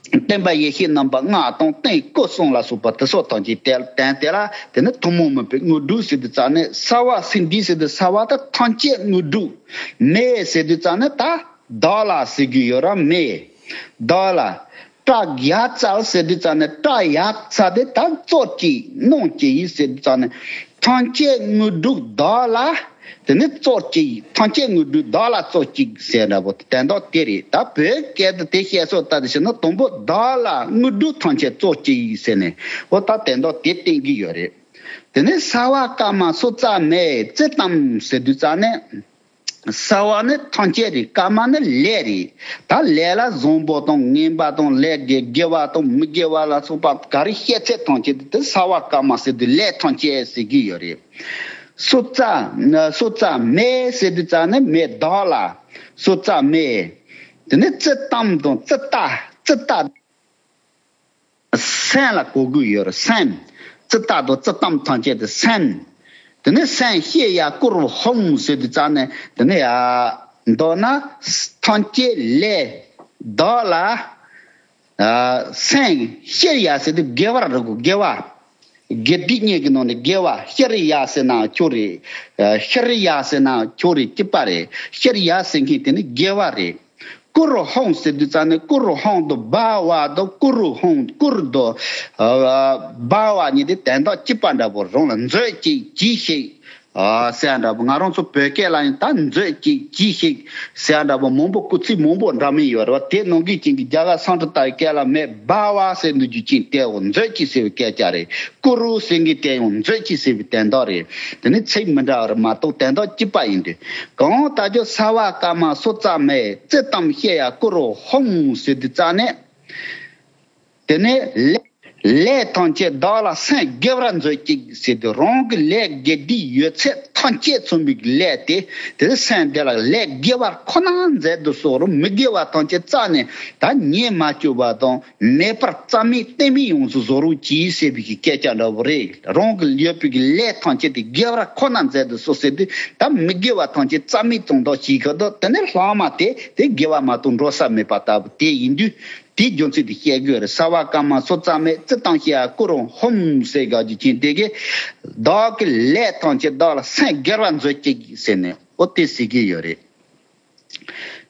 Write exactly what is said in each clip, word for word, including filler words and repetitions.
སྟོན་པ་ཡེ་ཤེས་རྣམ་པ་ལྔ་དང་སྟེང་སྐུ་གསུམ་ལ་སོགས་པ་དེ་སོགས་ཐམས་ཅད་དེ་དོན་དེ་ལ་དེ་ནི་ཐུན་མོང་མིན་པའི་དངོས་གྲུབ་ཟེར་དུས་ཙམ་ནས་སརྦ་སིདྡྷི་ཟེར་དུས་སརྦ་དེ་ཐམས་ཅད་དངོས་གྲུབ། མེ་ཟེར་དུས་ཙམ་ནས་ད་བདག་ལ་ཟེར་གྱི་ཡོད་ར། མེ་བདག་ལ། སྐྲ་ཡག་བཙལ་ཟེར་དུས་ཙམ་ནས་སྐྲ་ཡག་བཙལ་དེ་ད་བཙོག་ཅིག་གནོད་ཅིག་ཡིན་ཟེར་དུས་ཙམ་ནས་ཐམས་ཅད་དངོས་གྲུབ་བདག་ལ། དེ་ནི་བཙོག་ཅིག་ཐམས་ཅད་དངོས་གྲུབ་བདག་ལ་བཙོག་ཅིག་ཟེར་འདྲ་པོ་དོན་དག་དེ་རེད། ད་བོད་སྐད་དུ་དེ་བཤད་སྲོལ་ལྟར་དུ་བྱས་ན་དང་པོ་བདག་ལ་དངོས་གྲུབ་ཐམས་ཅད་བཙོག་ཅིག་ཟེར་ནས་འོ་ད་དོན་དག་དེ་བསྟན་གྱི་ཡོད་རེད། དེ་ནས་སརྦ་ཀ་མ་སུ་ཙ་མེ་ཙི་ཏམ་ཟེར་དུས་ཙམ་ནས་སརྦ་ནི་ཐམས་ཅད་རེད། ཀ་མ་ནི་ལས་རེད། ད་ལས་ལ་བཟང་པོ་དང་ངན་པ་དང་ལས་དགེ་དགེ་བ་དང་མི་དགེ་བ་ལ་སོགས་པ་ག་རེ་བཤད་ཚད་ཐམས་ཅད་དེ་སརྦ་ཀ་མ་ཟེར་དུས་ལས་ཐམས་ཅད་ཟེར་གྱི་ཡོད་རེད། སུ་ཙ་སུ་ཙ་མེ་ཟེར་དུས་ཙམ་ནས་མེ་བདག་ལ་སུ་ཙ་མེ། དེ་ནས་ཙི་ཏམ་དང་ཙི་ཏ་ཙི་ཏ། སེམས་ལ་གོ་དགོས་ཡོད་རེད། སེམས། ཙི་ཏ་དང་ཙི་ཏམ་ཐམས་ཅད་དེ་སེམས། དེ་ནས་སེམས་ཤེས་ཡ་ཀུ་རུ་ཧཱུྃ་ཟེར་དུས་ཙམ་ནས་དེ་ནས་ཡ་མདོར་ན་ཐམས་ཅད་ལས་བདག་ལ་ཨ་སེམས་ཤེས་ཡ་ཟེར་དུས་དགེ་བ་རེད་གོ། དགེ་བ། དགེ་སྡིག་གཉིས་ཀྱི་ནང་ནས་དགེ་བ་ཤེས་ཡ་ཟེར་ན་ཆོག་རེད། ཨ་ཤེས་ཡ་ཟེར་ན་ཆོག་རེད། གཅིག་པ་རེད། ཤེས་ཡ་ཟེར་མཁན་དེ་ནི་དགེ་བ་རེད། ཀུ་རུ་ཧཱུྃ་ཟེར་དུས་ཙམ་ནས་ཀུ་རུ་ཧཱུྃ་དང་བྷ་ཝ་དང་ཀུ་རུ་ཧཱུྃ་ཀུ་རུ་དང་ཨ་བྷ་ཝ་གཉིས་དེ་དོན་དག་གཅིག་པ་འདྲ་པོ་རང་ལ་མཛོད་ཅིག་གྱིས་ཤིག་ཨ་ཟེར་འདྲ་པོ། ང་རང་ཚོ་བོད་སྐད་ལ་ཡང་ད་མཛོད་ཅིག་གྱིས་ཤིག་ཟེར་འདྲ་པོ་མང་པོ་སྐུལ་ཚིག་མང་པོ་འདྲ་མིན་ཡོད་རེད་བ། དེ་ནང་གི་ཅིག་གི་རྒྱ་གར་སཾ་སྐྲྀ་ཏ་ཡི་སྐད་ལ་མེད། བྷ་ཝ་ཟེར་འདུག་རྒྱུ་ཅིག་དེའོ་མཛོད་ཅིག་ཟེར་བའི་སྐད་ཆ་རེད། ཀུ་རུ་ཟེར་མཁན་དེ་ཡང་མཛོད་ཅིག་ཟེར་བའི་དོན་དག་རེད། དེ་ནི་ཚིག་མི་འདྲ་བ་རེད་མ་གཏོགས་དོན་དག་གཅིག་པ་ཡིན་དུས། གང་ལྟར་ཀྱང་སརྦ་ཀ་མ་སུ་ཙ་མེ་ཙི་ཏམ་ཤེས་ཡ་ཀུ་རུ་ཧཱུྃ་ཟེར་དུས་ཙམ་ནས། དེ་ནས་ལས་ལས་ཐམས་ཅད་བདག་ལ་སེམས་དགེ་བར་མཛོད་ཅིག་ཟེར་དུས་རང་གི་ལས་དགེ་སྡིག་ཡོད་ཚད་ཐམས་ཅད་མཚོན་པའི་ལས་དེ་དེ་ནི་སེམས་དེ་ལ་ལས་དགེ་བ་ཁོ་ན་མཛད་དུ་གསོལ་རོགས། མི་དགེ་བ་ཐམས་ཅད་རྩ་ནས་ད་ཉེས་མ་བཅུག་པ་དང་། མེད་པར་རྩ་མེད་གཏན་མེད་ཡོངས་སུ་བཟོ་རོགས་གྱིས་ཟེར་བའི་གི་སྐད་ཆ་འདྲ་བོ་རེད། རང་གི་ཡོད་པའི་གི་ལས་ཐམས་ཅད་དེ་དགེ་བ་ཁོ་ན་མཛད་དུ་གསོལ་ཟེར་དུས་ད་མི་དགེ་བ་ཐམས་ཅད་རྩ་མེད་བྱུང་དོགས་བྱེད་གི་འདུག་དེ་ནས་ལྷག་མ་དེ་དེ་དགེ་བ་མ་གཏོགས་འགྲོ་ས་མེད་པ་ལྟ་བུ་དེ་ཡིན་དུས་དེའི་རྒྱུ་མཚན་དེ་བཤད་དགོས་རེད། སརྦ་ཀ་མ་སུ་ཙ་མེ་ཙི་ཏམ་ཤེས་ཡ་ཀུ་རུ་ཧཱུྃ་ཟེར་ག་རྒྱུ་ཅན་དེ་གི་བདག་གི་ལས་ཐམས་ཅད་བདག་ལ་སེམས་དགེ་བར་མཛོད་ཅིག་ཟེར་ནས་འོ་དེ་ཟེར་གི་ཡོད་རེད།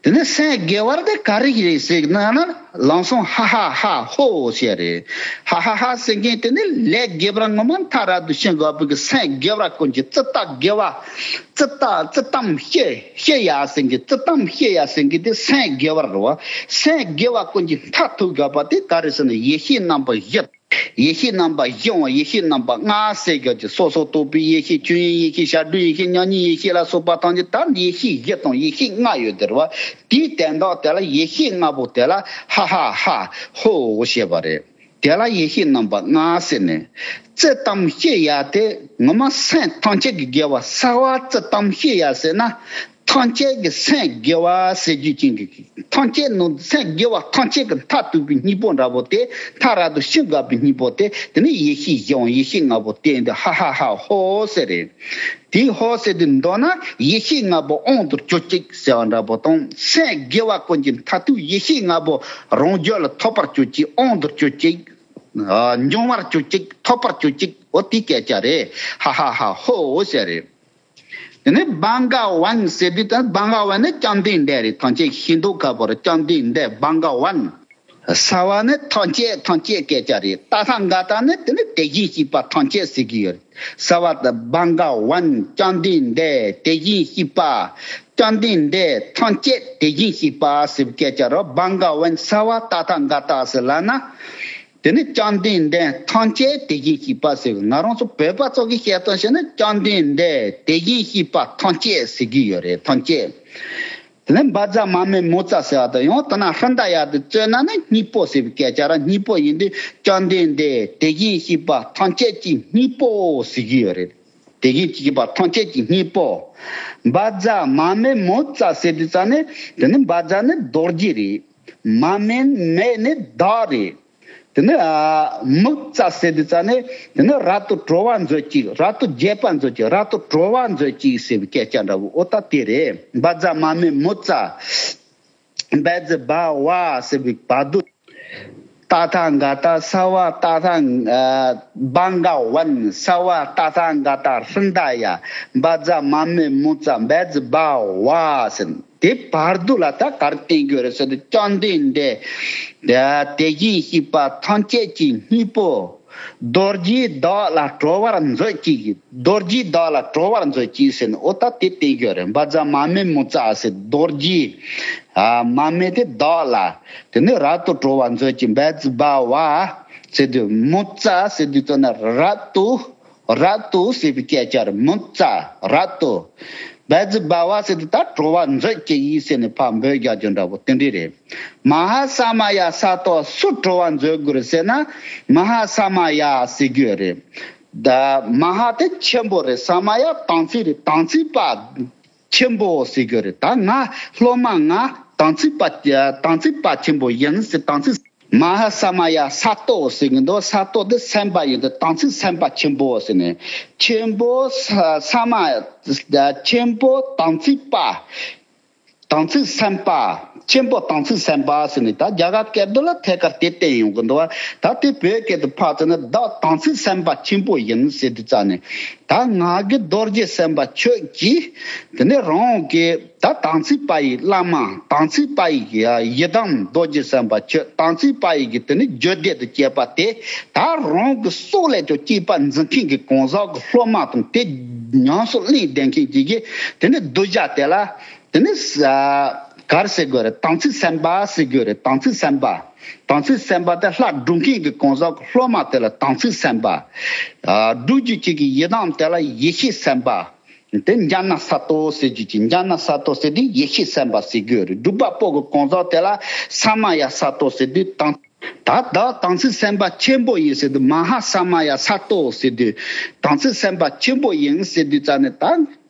དེ་ནས་སེམས་དགེ་བ་དེ་ག་རེ་རེད་ཟེར་ན་ན་ལམ་སང་ཧ་ཧ་ཧ་ཧོ་ཟེར་རེད། ཧ་ཧ་ཧ་ཟེར་མཁན་དེ་ནི་ལས་དགེ་བ་ངོ་མ་མཐའ་རབ་ཏུ་ཤེས་དགོས་པའི་གི་སེམས་དགེ་བ་ཀུན་གྱི་ཙི་ཏ་དགེ་བ། ཙི་ཏ་ཙི་ཏམ་ཤེས་ཤེས་ཡ་ཟེར་མཁན་ཙི་ཏམ་ཤེས་ཡ་ཟེར་མཁན་དེ་སེམས་དགེ་བ་རེད་བ། སེམས་དགེ་བ་ཀུན་གྱི་མཐར་ཐུག་དགོས་པ་དེ་ག་རེ་ཟེར་ན་ཡེ་ཤེས་རྣམ་པ་བཞི། ཡེ་ཤེས་རྣམ་པ་བཞི་འོང་། ཡེ་ཤེས་རྣམ་པ་ལྔ་ཟེར་གྱི་སོ་སོར་རྟོག་པའི་ཡེ་ཤེས། ཆོས་དབྱིངས་ཡེ་ཤེས། ཞབས་དྲུང་ཡེ་ཤེས། མྱ་ངན་ཡེ་ཤེས་ལ་སོགས་པ་ཐམས་ཅད་ད་ཡེ་ཤེས་བཞི་དང་ཡེ་ཤེས་ལྔ་ཡོད་དེ་རེད་བ། དེའི་དོན་དག་དེ་ལ་ཡེ་ཤེས་ལྔ་པོ་དེ་ལ་ཧ་ཧ་ཧ་ཧོ་ཞེས་པ་རེད། དེ་ལ་ཡེ་ཤེས་རྣམ་པ་ལྔ་ཟེར་ནས། ཙི་ཏམ་ཤེས་ཡ་དེ་ངོ་མ་སེམས་ཐམས་ཅད་ཀྱི་དགེ་བ། སརྦ་ཙི་ཏམ་ཤེས་ཡ་ཟེར་ན། ཐམས་ཅད་ཀྱི་སེམས་དགེ་བ་ཟེར་རྒྱུ་ཅན་གྱི་ཐམས་ཅད་ནང་སེམས་དགེ་བ་ཐམས་ཅད་ཀྱི་མཐར་ཐུག་པའི་སྙིང་པོ་འདྲ་པོ་དེ་མཐར་རབ་ཏུ་ཤེས་དགོས་པའི་སྙིང་པོ་དེ་དེ་ནི་ཡེ་ཤེས་བཞི་འོང་། ཡེ་ཤེས་ལྔ་པོ་དེ་འདི་ཧ་ཧ་ཧ་ཧོ་ཟེར་རེད། དེའི་ཧོ་ཟེར་དུས་མདོར་ན་ཡེ་ཤེས་ལྔ་པོ་དབང་དུ་གྱུར་ཅིག་ཟེར་བ་འདྲ་པོ་དང་སེམས་དགེ་བ་ཀུན་གྱི་མཐར་ཐུག་ཡེ་ཤེས་ལྔ་པོ་རང་རྒྱུད་ལ་ཐོབ་པར་གྱུར་ཅིག་དབང་དུ་གྱུར་ཅིག་འབྱུང་བར་གྱུར་ཅིག་ཐོབ་པར་གྱུར་ཅིག་འོ་དེའི་སྐད་ཆ་རེད། ཧ་ཧ་ཧ་ཧོ་ཟེར་རེད། དེ་ནས་བྷ་ག་ཝན་ཟེར་དུས་ད་བྷ་ག་ཝན་ནི་བཅོམ་ལྡན་འདས་རེད། ཐམས་ཅད་ཤེས་མདོག་ཁ་པོ་རེད། བཅོམ་ལྡན་འདས་བྷ་ག་ཝན། སརྦ་ནི་ཐམས་ཅད་ཐམས་ཅད་སྐད་ཆ་རེད། ཏ་ཐཱ་ག་ཏ་ནི་དེ་ནི་དེ་བཞིན་གཤེགས་པ་ཐམས་ཅད་ཟེར་གྱི་ཡོད་རེད། སརྦ་ད་བྷ་ག་ཝན་བཅོམ་ལྡན་འདས་དེ་བཞིན་གཤེགས་པ། བཅོམ་ལྡན་འདས་ཐམས་ཅད་དེ་བཞིན་གཤེགས་པ་ཟེར་བའི་སྐད་ཆ་རེད། བྷ་ག་ཝན་སརྦ་ཏ་ཐཱ་ག་ཏ་ཟེར་ལབ་ན། དེ་ནི་བཅོམ་ལྡན་འདས་ཐམས་ཅད་དེ་བཞིན་གཤེགས་པ་ཟེར་བའི་ང་རང་ཚོ་བོད་པ་ཚོ་གི་བཤད་སྟངས་བྱས་ན་བཅོམ་ལྡན་འདས་དེ་བཞིན་གཤེགས་པ་ཐམས་ཅད་ཟེར་གྱི་ཡོད་རེད། ཐམས་ཅད། དེ་ནས་བཛྲ་མ་མེ་མུ་ཙ་ཟེར་བ་དང་ཡང་དེ་ན་ཧྲཱིཿདཱ་ཡ་དེ་བཙོས་ན་ནི་སྙིང་པོ་ཟེར་བའི་སྐད་ཆ་ར་སྙིང་པོ་ཡིན་དུས་བཅོམ་ལྡན་འདས་དེ་བཞིན་གཤེགས་པ་ཐམས་ཅད་ཀྱི་སྙིང་པོ་ཟེར་གྱི་ཡོད་རེད། དེ་བཞིན་གཤེགས་པ་ཐམས་ཅད་ཀྱི་སྙིང་པོ། བཛྲ་མ་མེ་མུ་ཙ་ཟེར་དུས་ཙ་ནས་དེ་ནི་བཛྲ་ནི་རྡོ་རྗེ་རེད། མ་མེ་མེ་ནི་བདག་རེད། དེ་ནི་ཨ་མུ་ཙ་ཟེར་དུས་ཙ་ནས་དེ་ནི་རབ་ཏུ་གྲོལ་བར་མཛོད་ཅིག་རབ་ཏུ་རྒྱས་པར་མཛོད་ཅིག་རབ་ཏུ་གྲོལ་བར་མཛོད་ཅིག་ཟེར་བའི་སྐད་ཆ་འདྲ་བོ་འོ་ད་དེ་རེད། བཛྲ་མ་མེ་མུ་ཙ། བཛྲ་བྷ་ཝ་ཟེར་བའི་བར་དུ། ཏ་ཐ་ག་ཏ་སརྦ་ཏ་ཐ་ཨ་བྷ་ག་ཝན། སརྦ་ཏ་ཐ་ག་ཏ་ཧྲྀན་ཏ་ཡ། བཛྲ་མ་མེ་མུ་ཙ་བཛྲ་བྷ་ཝ་ཟེར། དེ་བར་དུ་ལ་ད་ག་རེ་བསྟན་གྱི་ཡོད་རེད་ཟེར་དུས། བཅོམ་ལྡན་འདས་དེ་བཞིན་གཤེགས་པ་ཐམས་ཅད་ཀྱི་སྙིང་པོ་རྡོ་རྗེ་བདག་ལ་གྲོལ་བར་མཛོད་ཅིག། རྡོ་རྗེ་བདག་ལ་གྲོལ་བར་མཛོད་ཅིག་ཟེར་ནས། འོ་ད་དེ་བསྟན་གྱི་ཡོད་རེད། བཛྲ་མ་མེ་མུ་ཙ་ཟེར། རྡོ་རྗེ་ཨ་མ་མེ་དེ་བདག་ལ་དེ་ནི་རབ་ཏུ་གྲོལ་བར་མཛོད་ཅིག། བཛྲ་བྷ་ཝ་ཟེར་དུས། མུ་ཙ་ཟེར་དུས་ཙམ་ན་རབ་ཏུ། རབ་ཏུ་ཟེར་བའི་སྐད་ཆ་རེད། མུ་ཙ་རབ་ཏུ། བཛྲ་བྷ་ཝ་ཟེར་དུས་ད་གྲོལ་བར་མཛོད་ཅིག་ཡིན་ཟེར་ནས་ཕར་འབོད་རྒྱག་རྒྱུ་འདྲ་པོ་དེ་འདྲ་རེད། མ་ཧཱ་ས་མ་ཡ་ས་ཏོ་སུ་གྲོལ་བར་མཛོད་དགོས་རེད་ཟེར་ན། མ་ཧཱ་ས་མ་ཡ་ཟེར་རྒྱུ་རེད། ད་མ་ཧཱ་དེ་ཆེན་པོ་རེད། ས་མ་ཡ་དམ་ཚིག་རེད། དམ་ཚིག་པ་ཆེན་པོ་ཟེར་རྒྱུ་རེད། ད་ང་སློབ་མ་ང་དམ་ཚིག་པ་དམ་ཚིག་པ་ཆེན་པོ་ཡིན་ཟེར། དམ་ཚིག་མ་ཧཱ་ས་མ་ཡ་ས་ཏོ་ཟེར་གྱི་འདུག། ས་ཏོ་དེ་སེམས་དཔའ་ཡིན་ཏེ། དམ་ཚིག་སེམས་དཔའ་ཆེན་པོ་ཟེར་ནས། ཆེན་པོ་ས་ས་མ་ཆེན་པོ་དམ་ཚིག་པ། དམ་ཚིག་སེམས་དཔའ། ཆེན་པོ་དམ་ཚིག་སེམས་དཔའ་ཟེར་ནས། ད་རྒྱ་གར་སྐད་དུ་ལ་ཐད་ཀར་དེ་བསྟན་ཡོང་གི་འདུག་བ། ད་དེ་བོད་སྐད་དུ་ཕར་བཙལ་ན། བདག་དམ་ཚིག་སེམས་དཔའ་ཆེན་པོ་ཡིན་ཟེར་དུས་ཙམ་ནས། ད་ང་གི་རྡོ་རྗེ་སེམས་དཔའ་ཁྱོད་ཀྱིས་དེ་ནས་རང་གི་ད་དམ་ཚིག་པ་ཡི་བླ་མ། དམ་ཚིག་པ་ཡི་ཡི་དམ་རྡོ་རྗེ་སེམས་དཔའ་ཁྱོད། དམ་ཚིག་པ་ཡི་གི་དེ་ནི་རྒྱུད་སྡེ་དང་བཅས་པ་དེ། ད་རང་གི་སྲོག་ལས་ཀྱང་གཅེས་པར་འཛིན་མཁན་གྱི་གང་ཟག་གི་སློབ་མ་དང་། དེ་ཉམས་སུ་ལེན་བསྡད་མཁན་གྱི་གི་དེ་ནི་གདུལ་བྱ་དེ་ལ། དེ་ནི་ས་ག་རེ་ཟེར་དགོས་རེད། དམ་ཚིག་སེམས་དཔའ་ཟེར་དགོས་རེད། དམ་ཚིག་སེམས་དཔའ། དམ་ཚིག་སེམས་དཔའ་དེ་ལྷ་སྒྲུབ་མཁན་གྱི་གང་ཟག་གི་སློབ་མ་དེ་ལ་དམ་ཚིག་སེམས་དཔའ། ཨ་སྒྲུབ་རྒྱུ་གཅིག་གི་ཡི་དམ་དེ་ལ་ཡེ་ཤེས་སེམས་དཔའ། དེ་ཛྙཱ་ན་སཏྭ་ཟེར་རྒྱུ་གཅིག། ཛྙཱ་ན་སཏྭ་ཟེར་དུས་ཡེ་ཤེས་སེམས་དཔའ་ཟེར་དགོས་རེད། སྒྲུབ་པ་པོ་གི་གང་ཟག་དེ་ལ་ས་མ་ཡ་སཏྭ་ཟེར་དུས་དང་། ད་བདག་དམ་ཚིག་སེམས་དཔའ་ཆེན་པོ་ཡིན་ཟེར་དུས། མ་ཧཱ་ས་མ་ཡ་སཏྭ་ཟེར་དུས། དམ་ཚིག་སེམས་དཔའ་ཆེན་པོ་ཡིན་ཟེར་དུས་ཙམ་ནས། ད་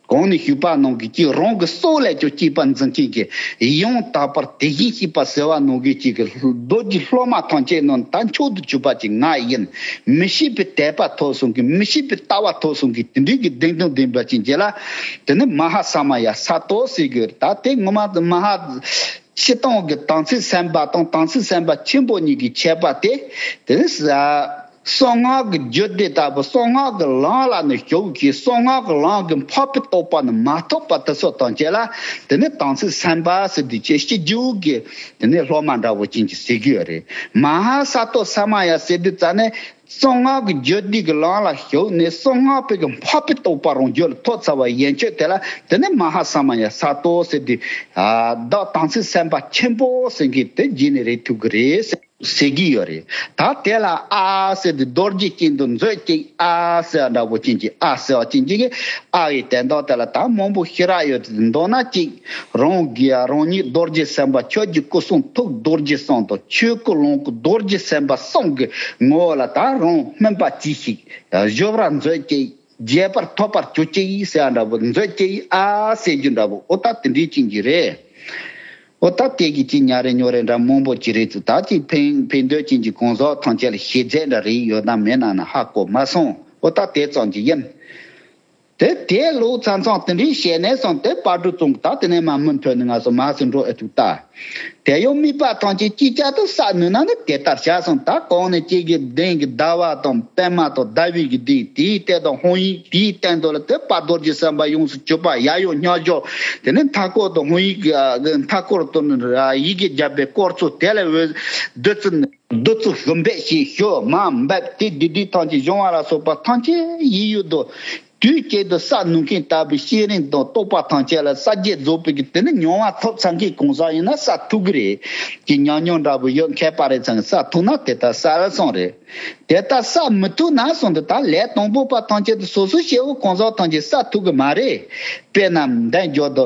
གོང་ནས་ཞུས་པ་ནང་བཞིན་གཅིག། རང་གི་སྲོག་ལས་ཀྱང་གཅེས་པར་འཛིན་མཁན་གྱི། ཡང་དག་པར་དེ་བཞིན་གཤེགས་པ་ཟེར་བ་ནང་བཞིན་གཅིག་གི་རྡོ་རྗེ་སློབ་མ་ཐམས་ཅད་ནང་ད་མཆོག་ཏུ་གྱུར་པ་ཅིག་ང་ཡིན། མི་ཤེས་པའི་དད་པ་ཐོབ་སོང་གི། མི་ཤེས་པའི་ལྟ་བ་ཐོབ་སོང་གི། དེ་འདྲའི་གི་གདེང་དང་ལྡན་པ་ཅིག་གྱུར་ལ། དེ་ནི་མ་ཧཱ་ས་མ་ཡ་སཏྭ་ཟེར་དགོས། ད་དེ་ངོ་མ་མ་ཧཱ་སྤྱིར་བཏང་གི་དམ་ཚིག་སེམས་དཔའ་དང་། དམ་ཚིག་སེམས་དཔའ་ཆེན་པོ་གཉིས་ཀྱི་ཁྱད་པར་དེ། དེ་ནི་ས་གསང་སྔགས་ཀྱི་རྒྱུད་སྡེ་ལྟ་བུ། གསང་སྔགས་ཀྱི་ལམ་ལ་ནི་ཞུགས་ཀྱི། གསང་སྔགས་ཀྱི་ལམ་གྱི་འཕགས་པའི་རྟོགས་པ་ནི་མ་ཐོབ་པ་དེ་ཚོ་ཐམས་ཅད་ལ། དེ་ནི་དམ་ཚིག་སེམས་དཔའ་ཟེར་དུས་ཅིག་སྤྱི་རྒྱུད་ཀྱི་དེ་ནི་སློབ་མ་འདྲ་བོ་ཅན་གྱིས་ཟེར་གྱི་ཡོད་རེད། མ་ཧཱ་སཏྭ་ས་མ་ཡ་ཟེར་དུས་ཙམ་ནས། གསང་སྔགས་ཀྱི་རྒྱུད་སྡེ་གི་ལམ་ལ་ཞུགས་ནས། གསང་སྔགས་པའི་གི་འཕགས་པའི་རྟོགས་པ་རང་རྒྱུད་ལ་ཐོབ་ཚར་བ་ཡན་ཆད་དེ་ལ། དེ་ནི་མ་ཧཱ་ས་མ་ཡ་སཏྭ་ཟེར་དུས། ཨ་བདག་དམ་ཚིག་སེམས་དཔའ་ཆེན་པོ་ཟེར་མཁན་དེ་རྗེས་ནས་རེད་ཐུག་གི་རེད་ཟེར་ཟེར་གྱི་ཡོད་རེད། ད་དེ་ལ་ཨ་ཟེར་དུས། རྡོ་རྗེ་ཅན་དུ་མཛོད་ཅིག། ཨ་ཟེར་བ་འདྲ་བོ་ཅན་གྱི། ཨ་ཟེར་བ་ཅན་གྱི་གི་ཨ་ཡི་དོན་དག་དེ་ལ་ད་མང་པོ་ཞེ་དྲག་ཡོད་དེ། མདོར་ན་གཅིག། རང་གི་རང་ཉིད་རྡོ་རྗེ་སེམས་དཔའ་ཆོས་ཀྱི་སྐུ་གསུང་ཐུགས་རྡོ་རྗེ་གསུམ་དང་། ཆོས་སྐུ་ལོངས་སྐུ་རྡོ་རྗེ་སེམས་དཔའ་གསུམ་གྱི་ངོ་བོ་ལ་ད་རང་སྨིན་པ་ཅི་ཞིག་གཞོལ་བར་མཛོད་ཅིག། རྒྱས་པར་ཐོབ་པར་གྱུར་ཅིག་ཟེར་བ་འདྲ་བོ། མཛོད་ཅིག་ཨ་ཟེར་རྒྱུ་འདྲ་བོ། འོ་ད་དེ་འདྲའི་ཅན་གྱི་རེད། འོ་ད་དེ་གི་ཅིག་ཉ་རེ་ཉོ་རེ་འདྲ་མང་པོ་ཅིག་རེད་ཚུལ། ད་ཅིག་ཕན་ཕན་འདོད་ཅན་གྱི་གང་ཟག་ཐམས་ཅད་ལ་ཞལ་མཛད་འདྲ་རེ་ཡོད་ན་མེད་ན་ན་ཧ་གོ་མ་སོང་། འོ་ད་དེ་ཙམ་གྱི་ཡིན། དེ་དེ་ལོ་ཚང་ཚང་དེ་འདྲའི་བཤད་ནས་སོང་། དེ་པར་སྒྲིག་བཙོང་གི། ད་དེ་ནས་མ་མུ་མཐུད་ནས་ང་ཚོ་མར་ཚུར་འགྲོ་ཨེ་ཐུབ་ད། དེ་ཡང་དམིགས་པ་ཐམས་ཅད་ཅིག་ཅར་དུ་བསགས་ནུས་ན་ནི་དེ་ལྟར་བྱ་གསུངས། ད་གོང་ནས་ཅིག་གི་གདན་གྱི་ཟླ་བ་དང་པདྨ་དང་ཟླ་བའི་གི་གདན། དེའི་སྟེང་དུ་ཧཱུྃ་ཡིག། དེའི་སྟེང་དུ་ལ་དེ་དཔལ་རྡོ་རྗེ་སེམས་དཔའ་ཡོངས་སུ་གྱུར་པ་ཡབ་ཡུམ་མཉམ་སྦྱོར། དེ་ནས་མཐའ་སྐོར་དུ་ཧཱུྃ་ཡིག་གི་མཐའ་སྐོར་དུ་ཡི་གེ་བརྒྱ་པའི་སྐོར་ཚོགས། དེ་ལ་འོད་བདུད་རྩི། བདུད་རྩི་ཧཱུྃ་བྷེ་ཞེས་ཞུ་མ་འབབ། དེ་བདུད་སྡེ་ཐམས་ཅད་སྦྱོང་བ་ལ་སོགས་པ་ཐམས་ཅད་ཡིད་ཡུལ་དུ་དུས་གཅིག་ཏུ་བསགས་ནུས་མཁན་ལྟ་བུའི་ཤེས་རིག་དང་རྟོགས་པ་ཐམས་ཅད་ལ་ས་བརྒྱད་རྫོགས་པའི་གི་དེ་ནི་མྱོང་བ་ཐོབ་ཚར་མཁན་གང་ཟག་ཡིན་ན་བསགས་ཐུབ་གི་རེད། ཀྱི་ཉམས་མྱོང་འདྲ་པོ་ཡོད་མཁས་པ་རེ་ཚང་གིས་བསགས་ཐུབ་ན་དེ་ལྟར་བསགས་སོང་རེད། དེ་ལྟར་བསགས་མི་ཐུབ་ན་སོང་དུས་ད་ལས་དང་པོ་པ་ཐམས་ཅད་དུ་སོ་སོའི་སྐྱེ་བོ་གང་ཟག་ཐམས་ཅད་བསགས་ཐུབ་གི་མ་རེད། དཔེར་ན་འདས་འཇོག་ཏུ་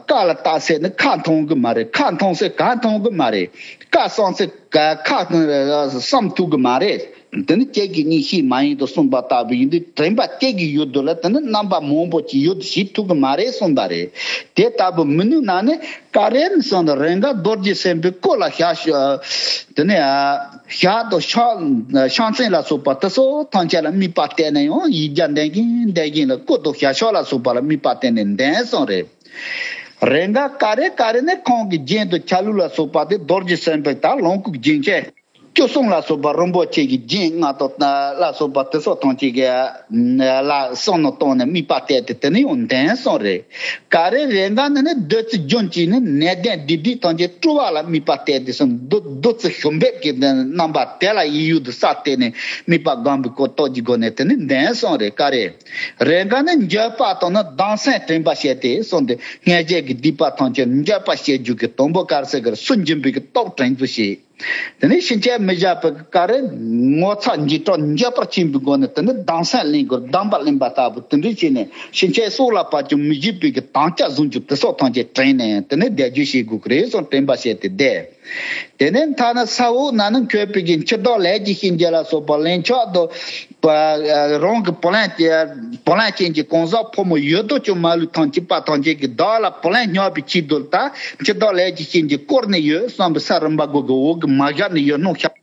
ཀ་ལ་བཏགས་ཚེ་ནི་ཁ་མཐོང་གི་མ་རེད། ཁ་མཐོང་ཚེ་ག་མཐོང་གི་མ་རེད། ཀ་གསུངས་ཚེ་ག་ཁ་བསམ་ཐུབ་གི་མ་རེད། དེ་ནི་ཁྱེད་ཀྱི་གཉིས་ཤེས་མ་ཡིན་དུ་གསུངས་པ་ལྟ་བུ་ཡིན་དུས། དྲན་པ་ཁྱེད་ཀྱི་ཡུལ་དུ་ལ་དེ་ནི་རྣམ་པ་མང་པོ་ཅིག་ཡུལ་དུ་ཞིག་ཐུབ་གི་མ་རེད་གསུངས་པ་རེད། དེ་ལྟ་བུ་མི་ནུས་ན་ནི་ཀ་རེ་ནི་སོང་དུ་རེས་འགའ་རྡོ་རྗེ་སེམས་དཔའི་སྐུ་ལ་ཞག་ཞུ། དེ་ནས་ཞག་དང་ཕྱག་མཚན་ལ་སོགས་པ་དེ་ཚོ་ཐམས་ཅད་ལ་དམིགས་པ་གཏད་ནས་ཡང་ཡིག་བརྒྱ་འདོན་གིན་འདོན་གིན་ལ་སྐུ་དང་ཞབས་ཕྱག་ལ་སོགས་པ་ལ་དམིགས་པ་གཏད་ནས་འདོན་གསུངས་རེད། རེས་འགའ་ཀ་རེ་ཀ་རེ་ནི་ཁོང་གི་རྒྱན་དུ་ཆ་ལུགས་ལ་སོགས་པ་དེ་རྡོ་རྗེ་སེམས་དཔའི་ད་ལོངས་སྐུ་རྒྱན་ཆེན། སྐྱོ་གསུང་ལ་སོགས་པ་རིན་པོ་ཆེ་གི་རྒྱན་ལྔ་དང་ལ་སོགས་པ་དེ་སོགས་ཐམས་ཅད་ཀྱི་ལ་བསམ་མནོ་བཏང་ནས་དམིགས་པ་གཏད་དེ་དེ་ནས་ཡང་འདོན་གསུངས་རེད། ག་རེ་རེ་འགའ་ནི་ནི་བདུད་རྩི་ལྗོན་གཅིག་ནི་ནད་ལྡན་བདུད་སྡིག་ཐམས་ཅད་བཀྲུ་བ་ལ་དམིགས་པ་གཏད་དེ་གསུངས། བདུད་བདུད་རྩི་ཞུམ་པའི་གི་རྣམ་པ་དེ་ལ་ཡིད་ཡུལ་དུ་ས་བལྟས་ནས་དམིགས་པ་བསྒོམ་པའི་གོ་རྟོགས་ཀྱི་སྒོ་ནས་དེ་ནི་འདོན་གསུངས་རེད། ག་རེ་རེ་འགའ་ནི་འགྱོད་པ་དང་ནི་སྡང་སེམས་དྲན་པ་བྱས་ཏེ་གསུངས་ཏེ། སྔོན་ཆད་ཀྱི་སྡིག་པ་ཐམས་ཅད་འགྱོད་པ་བྱེད་རྒྱུ་གི་དང་པོ་ག་རེ་ཟེར་གི་རེད། སུན་འབྱིན་པའི་གི་སྟོབས་དྲན་ཚུལ་ཞིག་དེ་ནས་ཕྱིན་ཆད་མི་བཞག་པའི་ག་རེ། ངོ་ཚ་འཇིགས་སྐྲག་འགྱོད་པར་ཕྱིན་པའི་སྒོ་ནས་དེ་ནི་སྡང་སེམས་ལེན་དགོས། སྡོམ་པ་ལེན་པ་ལྟ་བུ་དེ་འདྲ་བྱས་ནས་ཕྱིན་ཆད་སྲོག་ལ་བབ་ཀྱང་མི་བྱེད་པའི་གི་དམ་བཅའ་བཟུང་རྒྱུ་དེ་སོགས་ཐམས་ཅད་དྲན་ནས་དེ་ནི་བཟླས་བརྗོད་བྱེད་དགོས་ཀྱི་རེད་གསུངས། དྲན་པ་བྱས་ཏེ་བཟླས། དེ་ནས་མཐའ་ན་ས་འོག་ན་ནི་འཁོད་པའི་གི་འཆི་བདག་ལས་ཀྱི་གཤིན་རྗེ་ལ་སོགས་པ་ལན་ཆགས་དང་། པ་རང་གི་བུ་ལོན་བུ་ལོན་ཅན་གྱི་གང་ཟག་ཕོ་མོ་ཡོད་དོ་ཅོག་མ་ལུས་ཐམས་ཅད་པ་ཐམས་ཅད་ཀྱིས་བདག་ལ་བུ་ལོན་སྙོག་པའི་ཆེད་དུ་ད་འཆི་བདག་ལས་ཀྱི་གཤིན་རྗེ་བསྐོར་ནས་ཡོད་བསམ་པའི་ས་རིམ་པ་དགུ་གི་འོག་གི་མ་བཞག་ནས་ཡོད་སྣང་ཤར།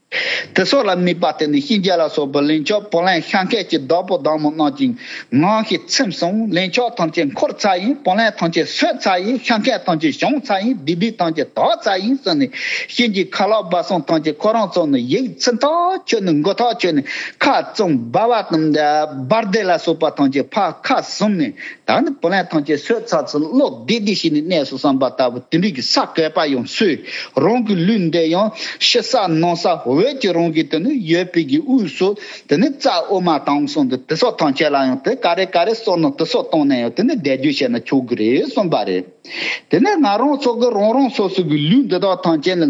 དེ་སོགས་ལ་དམིགས་པ་དེ་ནི་གཤིན་རྗེ་ལ་སོགས་པའི་ལན་ཆགས་བུ་ལོན་ཤ་མཁན་གྱི་བདག་པོ་བདག་མོ་རྣམས་ཀྱིས་ངང་གིས་ཚིམ་སོང་། ལན་ཆགས་ཐམས་ཅད་འཁོར་ཚར་ཡིན། བུ་ལོན་ཐམས་ཅད་སོས་ཚར་ཡིན། ཤ་མཁན་ཐམས་ཅད་བྱུང་ཚར་ཡིན། བདུད་སྡིག་ཐམས་ཅད་དག་ཚར་ཡིན་གསུངས་ནས་གཤིན་རྗེའི་ཁ་ལག་སྦ་གསུམ་ཐམས་ཅད་ཁོ་རང་ཚོ་ནི་ཡིད་ཚིམ་ཐག་ཆོད་ནས་མགུ་ཐག་ཆོད་ནས་ཁ་བཙུམ། སྦ་བ་དང་འབར་མདེ་ལ་སོགས་པ་ཐམས་ཅད་ཕར་ཁ་བཟུང་ནས། ད་ནི་བུ་ལོན་ཐམས་ཅད་སོས་ཚར་ཚུལ་བློ་བདེ་བདེ་ཞིག་ནས་གནས་སོ་བསམ་པ་ལྟ་བུ་དེ་འདྲའི་གི་ས་གས་པ་ཡང་སོས། རང་གི་ལུས་འདི་ཡང་ཕྱི་ས་ནང་ས་འོད་ཀྱི་རང་གི་དེ་ནི་ཡོད་པའི་གི་དབུས་སུ་དེ་ནི་རྩ་དབུ་མ་དང་གསུངས་ཏེ་དེ་སོགས་ཐམས་ཅད་ལ་ཡང་དེ་ག་རེ་ག་རེ་བསམ་མནོ་དེ་སོགས་བཏང་ནས་ཡང་དེ་ནི་བཟླས་བརྗོད་བྱས་ན་ཆོག་གི་རེད་གསུངས་པ་རེད། དེ་ནས་ང་རང་ཚོ་གི་རང་རང་སོ་སོ་གི་ལུས་འདི་དག་ཐམས་ཅད་ནི་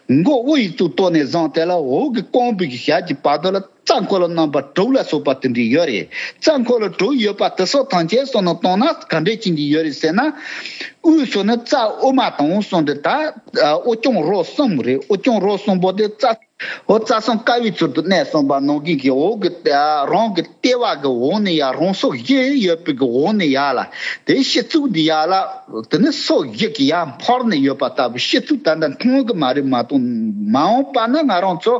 མགོ་དབུ་ཡི་གཙུག་ཏོར་ནས་བཟུང་སྟེ་ལ་འོག་གི་རྐང་པའི་གི་ཞབས་ཀྱི་བར་དུ་ལ། རྩ་འཁོར་ལོ་རྣམ་པ་དྲུག་ལ་སོགས་པ་དེ་འདྲ་ཡོད་རེད། རྩ་འཁོར་ལོ་དྲུག་ཡོད་པ་དེ་སོགས་ཐམས་ཅད་བསམ་མནོ་བཏང་ན་ག་འདྲས་ཅན་གྱི་ཡོད་རེད་ཟེར་ན། དབུས་སུ་ནི་རྩ་དབུ་མ་དང་གསུངས་ཏེ་ད་དབུ་རྐྱང་རོ་གསུམ་རེད། དབུ་རྐྱང་རོ་གསུམ་པོ་དེ་རྩ་འོ་རྩ་གསུམ་ཀ་བའི་ཚུལ་དུ་གནས་གསུངས་པ་ནང་བཞིན་གྱི་འོག་གི་རང་གི་ལྟེ་བ་གི་འོག་ནས་ཡར་རང་སོ་བཞི་ཡོད་པའི་གི་འོག་ནས་ཡར་ལ་དེ་སྤྱི་གཙུག་འདི་ཡར་ལ། དེ་ནི་སོ་བཞི་གི་ཡར་འཕར་ནས་ཡོད་པ་ལྟ་བུ་སྤྱི་གཙུག་ད་ལྟ་མཐོང་གི་མ་རེད། མ་གཏོགས་མ་འོངས་པ་ན་ང་རང་ཚོ་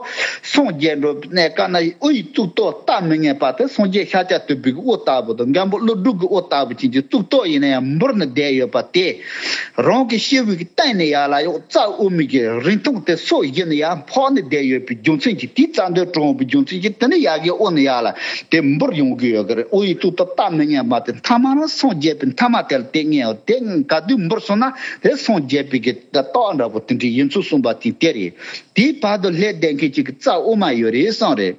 སངས་རྒྱས་འགྲོ་བའི་གནས་སྐབས་ན་དབུ་ཡི་གཙུག་ཏོར་ལྟ་མི་ཉན་པ་དེ་སངས་རྒྱས་ཤཱཀྱ་ཐུབ་པའི་དབུ་ལྟ་བུ་དང་མགོན་པོ་ཀླུ་སྒྲུབ་ཀྱི་དབུ་ལྟ་བུ་ཅན་གྱི་གཙུག་ཏོར་ཡིན་ན་ཡང་འབུར་ནས་བསྡད་ཡོད་པ་དེ། རང་གི་སྤྱི་བོའི་གི་སྟེང་ནས་ཡར་ལ་ཡང་རྩ་དབུ་མའི་གི་རིང་ཐུང་དེ་སོ་བཞི་ནས་ཡར་འཕར་ནས་བསྡད་ཡོད་པའི་རྒྱུ་མཚན་གྱིས་དེའི་རྩ་མདུད་དྲང་བའི་རྒྱུ་མཚན་གྱིས་དེ་ནི་ཡ་གི་དབུ་ནས་ཡར་ལ་དེ་འབུར་ཡོང་གི་ཡོད་གི་རེད། དབུ་ཡི་གཙུག་ཏོར་ལྟ་མི་ཉན་པ་དེ་མཐའ་མ་རང་སངས་རྒྱས་པའི་མཐའ་མ་དེ་ལ་དེ་ངེས་ཡོད་དེ་ག་དུས་འབུར་སོང་ན་དེ་སངས་རྒྱས་པའི་གི་རྟགས་འདྲ་པོ་དེ་འདྲའི་ཡིན་ཚུལ་གསུངས་པ་དེ་དེ་རེད། དེའི་བར་དུ་ལྷས་བསྡད་མཁན་གཅིག་གི་རྩ་དབུ་མ་ཡོད་རེད་གསུངས་རེད།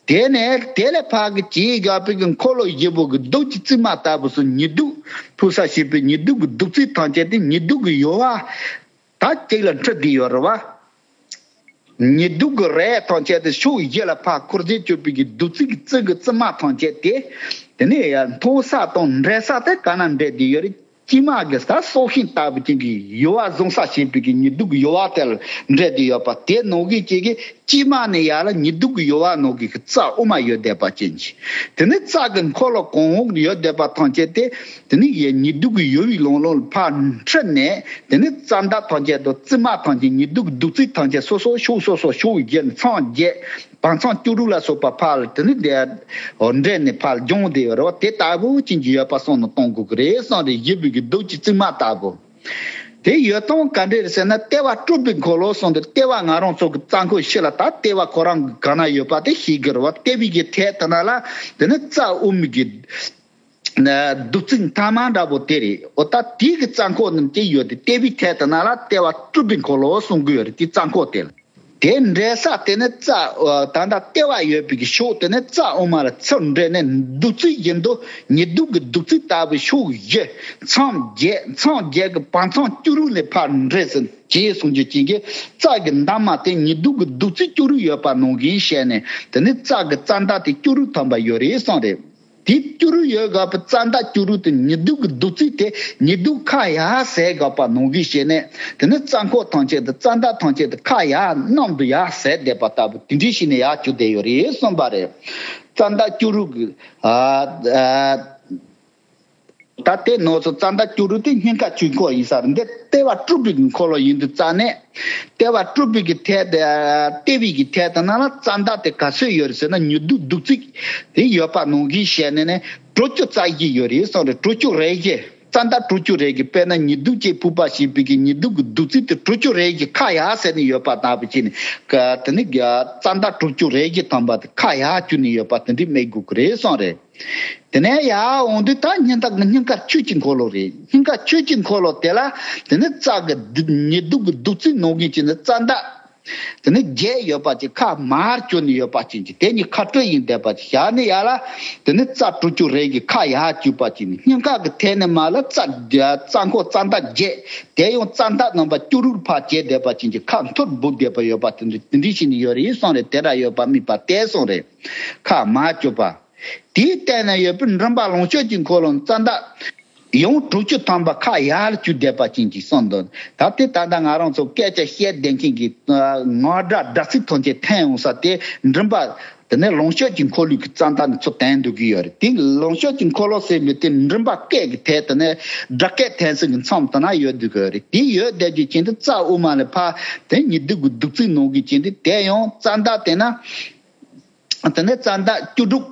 དེ་ནས་དེ་ལས་ཕར་གི་ཇི་དགའ་པོའི་གི་འཁོར་ལོ་བཞི་པོ་གི་གདུགས་ཀྱི་རྩིབ་མ་ལྟ་བུ་སུ་ཉི་གདུགས་ཕུལ་ས་བྱེད་པའི་ཉི་གདུགས་ཀྱི་བདུད་རྩི་ཐམས་ཅད་དེ་ཉི་གདུགས་ཀྱི་ཡུ་བ་ད་གཅིག་ལ་འཁྲུ་བསྡད་ཡོད་རེད་བ། ཉི་གདུགས་ཀྱི་རས་ཐམས་ཅད་དེ་ཕྱོགས་བཞི་ལ་ཕར་འཁོར་འཛིན་བྱེད་པའི་གི་བདུད་རྩི་གི་རྩི་གི་རྩིབ་མ་ཐམས་ཅད་དེ། དེ་ནས་ཡར་མཐོང་ས་དང་འབྲེལ་ས་དེ་ག་ན་འབྲེལ་བསྡད་ཡོད་རེད། དཀྱིལ་མ་གི་ས་སྲོག་ཤིང་ལྟ་བུ་ཅན་གྱི་ཡུ་བ་བཟུང་ས་བྱེད་པའི་གི་ཉི་གདུགས་ཀྱི་ཡུ་བ་དེ་ལ་འབྲེལ་བསྡད་ཡོད་པ་དེ་ནང་བཞིན་གཅིག་གི་དཀྱིལ་མ་ནས་ཡར་ལ་ཉི་གདུགས་ཀྱི་ཡུ་བ་ནང་གི་རྩ་དབུ་མ་ཡོད་བསྡད་པ་ཅན་གྱི། དེ་ནས་རྩ་གི་འཁོར་ལོ་གང་འོག་ཡོད་བསྡད་པ་ཐམས་ཅད་དེ། དེ་ནས་ཡར་ཉི་གདུགས་ཀྱི་ཡུ་བའི་ལོང་ལོང་ལ་ཕར་འཁྲུད་ནས། དེ་ནས་རྩ་མདའ་ཐམས་ཅད་དང་རྩིབ་མ་ཐམས་ཅད་ཉི་གདུགས་ཀྱི་བདུད་རྩི་ཐམས་ཅད་སོ་སོ་ཕྱོགས་སོ་སོ་ཕྱོགས་བརྒྱད་མཚམས་བརྒྱད། བར་མཚམས་བཅུ་དྲུག་ལ་སོགས་པ་ཕར་ལ་དེ་ནི་དེ་འདྲེས་ནས་ཕར་ལ་སྦྱོང་བསྡད་ཡོད་རེད་བ། དེ་ལྟ་བུ་ཅན་གྱི་ཡོད་པ་བསམ་མནོ་གཏོང་དགོས་ཀྱི་རེད་གསུངས་རེད། བཞི་པའི་གི་གདུགས་ཀྱི་རྩིབ་མ་ལྟ་བུ། དེ་ཡོད་སྟངས་ག་འདྲས་རེད་ཟེར་ན་ལྟེ་བ་སྤྲུལ་པའི་འཁོར་ལོ་གསུངས་ཏེ་ལྟེ་བ་ང་རང་ཚོ་གི་རྩ་འཁོར་ཕྱི་ལ་ད་ལྟེ་བ་ཁོ་རང་གི་ག་ན་ཡོད་པ་དེ་ཤེས་ཀྱི་རེད་བ། ལྟེ་བའི་གི་ཐད་དེ་ན་ལ་དེ་ནི་རྩ་དབུ་མའི་གི་བདུད་རྩི་མཐའ་མ་འདྲ་པོ་དེ་རེད། འོ་ད་དེའི་གི་རྩ་འཁོར་རྣམས་ཀྱི་ཡོད་དེ་ལྟེ་བའི་ཐད་དེ་ན་ལ་ལྟེ་བ་སྤྲུལ་པའི་འཁོར་ལོ་གསུང་གི་ཡོད་རེད། དེའི་རྩ་འཁོར་དེ་ལ། དེ་འདྲེས་ས་དེ་ནི་རྩ་ད་ལྟ་ལྟེ་བ་ཡོད་པའི་གི་ཕྱོགས་དེ་ནི་རྩ་དབུ་མ་ལ་ཚུར་འདྲེས་ནས་བདུད་རྩི་བཞིན་དུ་ཉི་གདུགས་ཀྱི་བདུད་རྩི་ལྟ་བུའི་ཕྱོགས་བཞི་མཚམས་བརྒྱད་མཚམས་བརྒྱད་ཀྱི་བར་མཚམས་བཅུ་དྲུག་ནས་ཕར་འདྲེས་ཟིན་ཅེས་གསུང་རྒྱུ་ཅན་གྱི་རྩ་གི་འདབ་མ་དེ་ཉི་གདུགས་ཀྱི་བདུད་རྩི་བཅུ་དྲུག་ཡོད་པ་ནང་བཞིན་བྱས་ནས་དེ་ནི་རྩ་གི་རྩ་མདའ་དེ་བཅུ་དྲུག་ཐམ་པ་ཡོད་རེད་གསུངས་རེད། དེ་བཅུ་དྲུག་ཡོད་དགོས་པའི་རྩ་མདའ་བཅུ་དྲུག་དེ་ཉི་གདུགས་ཀྱི་བདུད་རྩི་དེ་ཉི་གདུགས་ཁ་ཡར་ཟེར་དགོས་པ་ནང་བཞིན་བྱས་ནས་དེ་ནི་རྩ་འཁོར་ཐམས་ཅད་དེ་རྩ་མདའ་ཐམས་ཅད་དེ་ཁ་ཡར་གནམ་དུ་ཡར་ཟེར་བསྡད་པ་ལྟ་བུ་དེ་འདྲ་ཞིག་ནས་ཡར་གྱུར་བསྡད་ཡོད་རེད་གསུངས་པ་རེད། རྩ་མདའ་བཅུ་དྲུག་གི་ཨ་ཨ། ད་དེ་ནང་ཚོ་རྩ་མདའ་བཅུ་དྲུག་དེ་སྙིང་ག་ཆོས་འཁོར་ཡིན་ས་རེད། འདི་ལྟེ་བ་སྤྲུལ་པའི་འཁོར་ལོ་ཡིན་དུས་རྩ་ནས་ལྟེ་བ་སྤྲུལ་པའི་གི་ཐད་དེ་ལྟེ་བའི་གི་ཐད་དེ་ན་ལ་རྩ་མདའ་དེ་ག་ཚོད་ཡོད་རེད་ཟེར་ན་ཉི་གདུགས་བདུད་རྩི་དེ་ཡོད་པ་ནང་བཞིན་བྱས་ནས་ནས་དྲུག་ཅུ་རྩ་བཞི་ཡོད་རེད་གསུངས་རེད། དྲུག་ཅུ་རེ་བཞི། རྩ་མདའ་དྲུག་ཅུ་རེ་བཞི། དཔེར་ན་ཉི་གདུགས་ཅིག་ཕུད་པ་ཞེས་པའི་གི་ཉི་གདུགས་ཀྱི་གདུགས་ཚད་དེ་དྲུག་ཅུ་རེ་བཞི་ཁ་ཡར་ཟེར་ནས་ཡོད་པ་ལྟ་བུ་བྱས་ནས་ཀ་དེ་ནི་རྩ་མདའ་དྲུག་ཅུ་རེ་བཞི་ཐམ་པ་དེ་ཁ་ཡར་བསྒྱུར་ནས་ཡོད་པ་དེ་འདྲ་རྨིས་དགོས་ཀྱི་རེད་གསུངས་རེད། དེ་ནས་ཡར་འོང་དུས་ད་སྙིང་ག་སྙིང་ག་ཆོས་ཀྱི་འཁོར་ལོ་རེད། སྙིང་ག་ཆོས་ཀྱི་འཁོར་ལོ་དེ་ལ་དེ་ནི་རྩ་གི་ཉི་གདུགས་ཀྱི་གདུགས་ཚད་ནང་གི་བྱས་ནས་རྩ་མདའ། དེ་ནི་བརྒྱད་ཡོད་པ་ཅིག་ཁ་མར་བསྒྱུར་ནས་ཡོད་པ་ཅིག་གི་དེ་གཉིས་ཁ་སྤྲོད་ཡིན་བསྡད་པ་ཅིག་བཞག་ནས་ཡར་ལ་དེ་ནི་རྩ་དྲུག་ཅུ་རེ་བཞི་ཁ་ཡར་བསྒྱུར་པ་ཅིག་ནི་སྙིང་ག་གི་ཐད་ནས་མར་ལ་རྩ་རྩ་འཁོར་རྩ་མདའ་བརྒྱད། དེ་ཡང་རྩ་མདའ་རྣམ་པ་བཅུ་དྲུག་ཕར་བྱས་བསྡད་པ་ཅིག་གི་ཁ་མཐོར་སྦུབ་བསྡད་པ་ཡོད་པ་དེ་འདྲ་དེ་འདྲ་ཞིག་ནི་ཡོད་རེད་གསུངས་རེད། དེ་འདྲ་ཡོད་པ་རྨིས་པ་དེ་གསུངས་རེད། ཁ་མར་བསྒྱུར་པ། དེའི་སྟེང་ན་ཡོད་པའི་མགྲིན་པ་ལོངས་སྤྱོད་ཀྱི་འཁོར་ལོ་རྩ་མདའ། ཡང་དྲུག་ཅུ་ཐམ་པ་ཁ་ཡར་བསྒྱུར་བསྡད་པ་ཅན་གྱི་གསུངས་འདུག་ད་དེ་ད་ལྟ་ང་རང་ཚོ་སྐད་ཆ་བཤད་བསྡད་མཁན་གྱི་ངག་སྒྲ་སྒྲ་ཚིག་ཐམས་ཅད་འཐེན་ཡོང་ས་དེ་མགྲིན་པ། དེ་ནས་ལོངས་སྤྱོད་ཀྱི་འཁོར་ལོའི་གི་རྩ་མདའ་ནི་ཚུར་བསྟན་འདུག་གི་ཡོད་རེད། དེ་ལོངས་སྤྱོད་ཀྱི་འཁོར་ལོ་ཟེར་མི་དེ་མགྲིན་པ་སྐད་ཀྱི་ཐད་དེ་ནས་སྒྲ་སྐད་འཐེན་ས་གི་མཚམས་དེ་ན་ཡོད་འདུག་གི་ཡོད་རེད། དེ་ཡོད་བསྡད་རྒྱུ་ཅན་དེ་རྩ་དབུ་མ་ལས་ཕར་དེ་ཉི་གདུགས་ཀྱི་གདུགས་ཚད་ནང་གི་ཅན་དེ་དེ་ཡང་རྩ་མདའ་དེ་ན། དེ་ནས་རྩ་མདའ་བཅུ་དྲུག་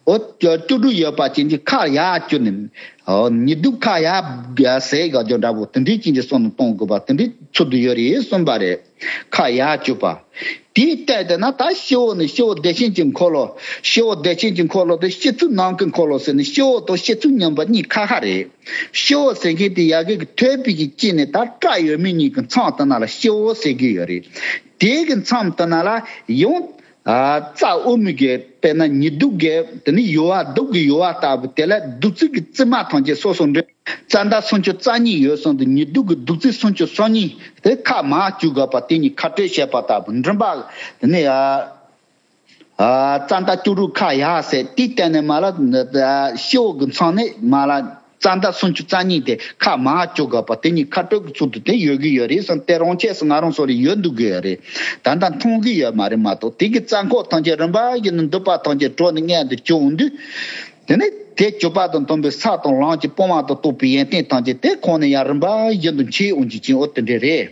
འོ་བཅུ་དྲུག་ཡོད་པ་ཅན་གྱི་ཁ་ཡར་བསྒྱུར་ནས། འོ་ཉི་གདུགས་ཁ་ཡར་ཟེར་ག་ཅོ་འདྲ་པོ་དེ་འདྲའི་ཅན་གྱི་གསུང་ནས་གཏོང་དགོས་པ་དེ་འདྲའི་ཚུལ་དུ་ཡོད་རེད་གསུངས་པ་རེད། ཁ་ཡར་བསྒྱུར་པ། དེའི་སྟེང་དེ་ན་ད་སྤྱི་བོ་ནི་སྤྱི་བོ་བདེ་ཆེན་གྱི་འཁོར་ལོ། སྤྱི་བོ་བདེ་ཆེན་གྱི་འཁོར་ལོ་དེ་སྤྱི་གཙུག་ནམ་མཁའི་འཁོར་ལོ་ཟེར་ནས་སྤྱི་བོ་དང་སྤྱི་གཙུག་མཉམ་པ་གཉིས་ཁ་ཁ་རེད། སྤྱི་བོ་ཟེར་མཁན་དེ་ཡ་གི་གི་ཐོད་པའི་གི་དཀྱིལ་ནས་ད་སྐྲ་ཡོད་མེད་གཉིས་ཀྱི་མཚམས་དེ་ན་ལ་སྤྱི་བོ་ཟེར་གི་ཡོད་རེད། དེའི་གི་མཚམས་དེ་ན་ལ་ཡང་། ཨ། རྩ་དབུ་མའི་གི་དཔེར་ན་ཉི་གདུགས་ཀྱི་དེ་ནི་ཡུ་བ་གདུགས་ཀྱི་ཡུ་བ་ལྟ་བུ་དེ་ལ་གདུགས་ཚད་ཀྱི་རྩིབ་མ་ཐམས་ཅད་སོ་སོ་འདྲ། རྩ་མདའ་སུམ་ཅུ་རྩ་གཉིས་ཡོད་སོང་དུ་ཉི་གདུགས་ཀྱི་གདུགས་ཚད་སུམ་ཅུ་སོ་གཉིས་དེ་ཁ་མར་བསྒྱུར་དགོས་པ་དེ་གཉིས་ཁ་སྤྲོད་བྱས་པ་ལྟ་བུ་མགྲིན་པ་དེ་ནི་ཨ། ཨ། རྩ་མདའ་བཅུ་དྲུག་ཁ་ཡར་ཟེར་དེའི་སྟེང་ནས་མར་ལ་ཨ། སྤྱི་བོ་གི་མཚམས་ནས་མར་ལ་རྩ་མདའ་སུམ་ཅུ་རྩ་གཉིས་དེ་ཁ་མར་བསྒྱུར་དགོས་པ་དེ་གཉིས་ཁ་སྤྲོད་ཀྱི་ཚུལ་དུ་དེ་ཡོད་ཀྱི་ཡོད་རེད་བསམ་སྟེ་རང་ཆས་སུ་ང་རང་ཚོ་ལ་ཡོད་འདུག་གི་ཡོད་རེད། ད་ལྟ་མཐོང་གི་ཡོད་མ་རེད་མ་གཏོགས་དེ་གི་རྩ་འཁོར་ཐམས་ཅད་རིམ་པ་བཞིན་དུ་འདུས་པ་ཐམས་ཅད་གྲོལ་ནས་མངོན་དུ་གྱུར་འོང་དུས། དེ་ནས་དེ་གྱུར་པ་དང་མཐུན་པའི་ས་དང་ལམ་གྱི་སྤོང་བ་དང་རྟོགས་པའི་ཡོན་ཏན་ཐམས་ཅད་དེ་ཁོང་ནས་ཡང་རིམ་པ་བཞིན་དུ་མཆེད་འོང་གི་ཅིང་འོ་དེ་འདྲ་རེད།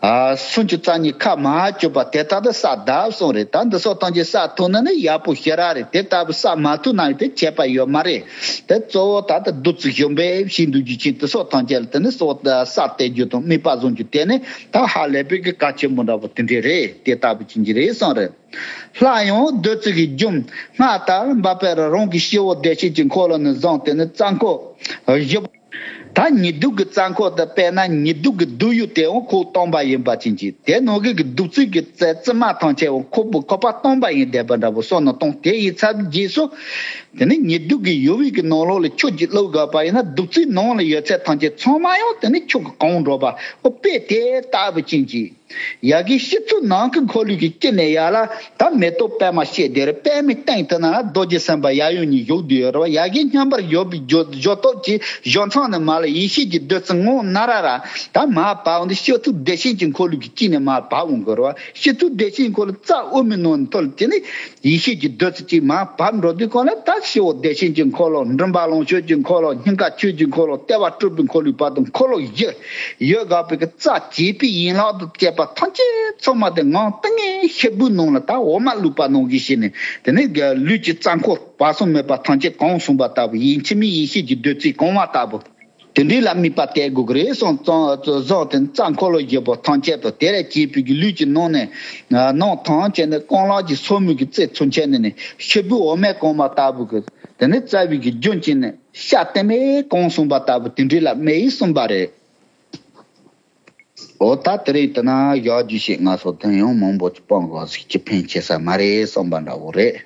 ཨ། སུམ་ཅུ་རྩ་གཉིས་ཁ་མར་བསྒྱུར་པ་དེ་ལྟར་དུ་བསགས་གདབ་གསུངས་རེད། ད་འདི་སོགས་ཐམས་ཅད་བསགས་ཐུབ་ན་ནི་ཡག་པོ་ཞེ་དྲག་རེད། དེ་ལྟ་བུ་བསགས་མ་ཐུབ་ན་ཡང་དེ་ཁྱད་པར་ཡོད་མ་རེད། དེ་གཙོ་བོ་ད་ལྟ་བདུད་རྩི་གཞོམ་པའི་ཞིང་དུ་རྒྱུ་ཅན་དེ་སོགས་ཐམས་ཅད་ལ་དེ་ནི་གཙོ་བོ་བསགས་གཏད་རྒྱུ་དང་དམིགས་པ་བཟུང་རྒྱུ་དེ་ནི་ད་ཧ་ལས་པའི་གི་གལ་ཆེན་པོ་འདྲ་པོ་དེ་འདྲ་རེད། དེ་ལྟ་བུ་ཅན་གྱི་རེད་གསུངས་རེད། སླར་ཡང་བདུད་རྩི་གི་རྒྱུན་སྔར་ལྟར་འབབ་པའི་རང་གི་སྤྱི་བོ་བདེ་ཆེན་གྱི་འཁོར་ལོ་ནས་བཟུང་དེ་ནི་རྩ་འཁོར་བཞི། ད་ཉི་གདུགས་ཀྱི་རྩ་འཁོར་དུ་དཔེར་ན་ཉི་གདུགས་ཀྱི་གདུགས་ཡུལ་དེའང་ཁོག་སྟོང་པ་ཡིན་པ་ཅན་གྱི་དེ་ནང་གི་གདུགས་ཚོད་ཀྱི་རྩ་རྩིབ་མ་ཐམས་ཅད་ཁོག་པུ་ཁོག་པ་སྟོང་པ་ཡིན་བསྡད་པ་འདྲ་པོ་སོགས་ནི་སྟོང་དེ་ཡི་ཚབ་རྗེས་སུ། དེ་ནི་ཉི་གདུགས་ཀྱི་ཡུ་བའི་གི་ནང་ལོགས་ལ་ཁྱོད་ཀྱིས་བླུག་དགོས་པ་ཡིན་ན་གདུགས་ཚོད་ནང་ལ་ཡོད་ཚད་ཐམས་ཅད་ཚང་མ་ཡང་དེ་ནི་ཁྱོད་ཀྱིས་གང་འགྲོ་བ་ཨོ་དཔེ་དེ་ལྟ་བུ་ཅན་གྱི། ཡ་གི་སྤྱི་གཙུག་ནམ་མཁའི་འཁོར་ལོའི་གི་དཀྱིལ་ནས་ཡར་ལ་ད་མེ་ཏོག་པད་མ་བཤད་དེ་རེད། པད་མའི་སྟེང་དེ་ན་རྡོ་རྗེ་སེམས་དཔའ་ཡབ་ཡུམ་གཉིས་བཞུགས་བསྡད་ཡོད་རེད་བ། ཡ་གི་མཉམ་པར་ཡོད་པའི་སྦྱོར་སྦྱོར་སྟོབས་ཀྱི་སྦྱོར་མཚམས་ནས་མར་ལ་ཡེ་ཤེས་ཀྱི་བདུད་རྩི་ངང་ན་ར་ར་ད་མར་བབས་འོང་དུས་སྤྱི་གཙུག་བདེ་ཆེན་གྱི་འཁོར་ལོའི་གི་དཀྱིལ་ནས་མར་བབས་འོང་གི་རེད་བ། སྤྱི་གཙུག་བདེ་ཆེན་འཁོར་ལོ་རྩ་དབུ་མའི་ནང་ནས་ཐོན་དེ་ནི་ཡེ་ཤེས་ཀྱི་བདུད་རྩི་གཅིག་མར་བབས་འགྲོ་དུས་གང་ལ་ད་སྤྱི་བོ་བདེ་ཆེན་གྱི་འཁོར་ལོ། མགྲིན་པ་ལོངས་སྤྱོད་ཀྱི་འཁོར་ལོ། སྙིང་ག་ཆོས་ཀྱི་འཁོར་ལོ། ལྟེ་བ་སྤྲུལ་པའི་འཁོར་ལོའི་བར་དུ་འཁོར་ལོ་བཞི་ཡོད་དགོས་པའི་གི་རྩ་བཅས་པའི་ཡན་ལག་ཏུ་བཅས་པ་ཐམས་ཅད་ཚང་མ་དེ་ངང་ཏིང་ངེ་ཤེལ་སྦུག་ནང་ལ་ད་འོ་མ་བླུགས་པ་ནང་བཞིན་བྱས་ནས་དེ་ནས་ལུས་ཀྱི་རྩ་འཁོར་བར་གསུམ་མེད་པ་ཐམས་ཅད་གང་གསུངས་པ་ལྟ་བུ་ཡིན་འཆི་མེད་ཡེ་ཤེས་ཀྱི་བདུད་རྩི་གང་བ་ལྟ་བུ། དེ་འདྲའི་ལ་དམིགས་པ་གཏད་དགོས་ཀྱི་རེད་གསུངས་ཙང་བཟོ་དེ་རྩ་འཁོར་ལོ་བཞི་པོ་ཐམས་ཅད་དུ་དེ་ལས་སྐྱེས་པའི་གི་ལུས་ཀྱི་ནང་ནས་ནང་ཐང་བྱས་ནས་རྐང་ལག་གི་སོར་མོའི་གི་རྩེ་ཚུན་ཆད་ནས་ནས་ཤེལ་སྦུག་འོ་མས་གང་བ་ལྟ་བུ་གི་དེ་ནས་རྩ་བའི་གི་རྒྱུན་བྱས་ནས་ཤ་གཏི་མེད་གང་གསུངས་པ་ལྟ་བུ་དེ་འདྲའི་ལ་དམིགས་གསུངས་པ་རེད། འོ་ད་དེ་རིང་དེ་ན་བཞག་རྒྱུ་ཞིག་ང་ཚོ་དོན་ཡང་མང་པོ་ཅིག་སྤང་དགོས་ཟིག་ཅི་ཕན་ཆེ་ས་མ་རེད་བསམ་པ་འདྲ་བོ་རེད།